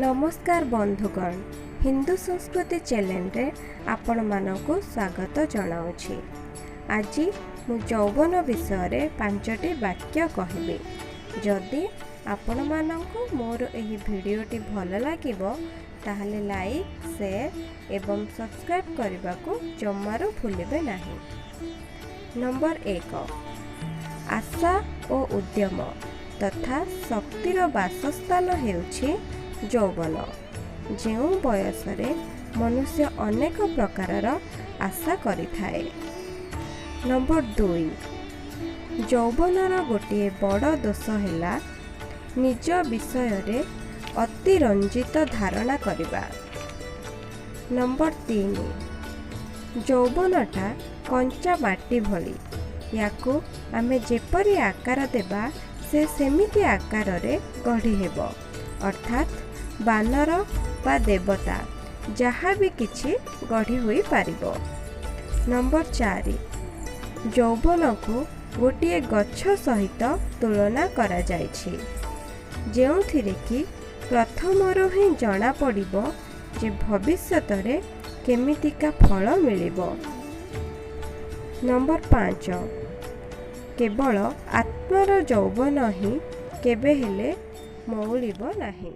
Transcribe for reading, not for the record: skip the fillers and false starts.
ନମସ୍କାର ବନ୍ଧୁଗଣ, ହିନ୍ଦୁ ସଂସ୍କୃତି ଚ୍ୟାନେଲରେ ଆପଣମାନଙ୍କୁ ସ୍ୱାଗତ ଜଣାଉଛି। ଆଜି ମୁଁ ଯୌବନ ବିଷୟରେ 5ଟି ବାକ୍ୟ କହିବି। ଯଦି ଆପଣମାନଙ୍କୁ ମୋର ଏହି ଭିଡ଼ିଓଟି ଭଲ ଲାଗିବ, ତାହେଲେ ଲାଇକ୍, ସେୟାର ଏବଂ ସବସ୍କ୍ରାଇବ୍ କରିବାକୁ ଜମାରୁ ଭୁଲିବେ ନାହିଁ। ନମ୍ବର 1, ଆଶା ଓ ଉଦ୍ୟମ ତଥା ଶକ୍ତିର ବାସସ୍ଥାନ ହେଉଛି ଯୌବନ, ଯେଉଁ ବୟସରେ ମନୁଷ୍ୟ ଅନେକ ପ୍ରକାରର ଆଶା କରିଥାଏ। ନମ୍ବର 2, ଯୌବନର ଗୋଟିଏ ବଡ଼ ଦୋଷ ହେଲା ନିଜ ବିଷୟରେ ଅତିରଞ୍ଜିତ ଧାରଣା କରିବା। ନମ୍ବର 3, ଯୌବନଟା କଞ୍ଚା ମାଟି ଭଳି, ୟାକୁ ଆମେ ଯେପରି ଆକାର ଦେବା ସେ ସେମିତି ଆକାରରେ ଗଢ଼ି ହେବ, ଅର୍ଥାତ୍ ବାନର ବା ଦେବତା ଯାହା ବି କିଛି ଗଢ଼ି ହୋଇପାରିବ। ନମ୍ବର 4, ଯୌବନକୁ ଗୋଟିଏ ଗଛ ସହିତ ତୁଳନା କରାଯାଇଛି, ଯେଉଁଥିରେ କି ପ୍ରଥମରୁ ହିଁ ଜଣାପଡ଼ିବ ଯେ ଭବିଷ୍ୟତରେ କେମିତିକା ଫଳ ମିଳିବ। ନମ୍ବର 5, କେବଳ ଆତ୍ମାର ଯୌବନ ହିଁ କେବେ ହେଲେ ମଉଳିବ ନାହିଁ।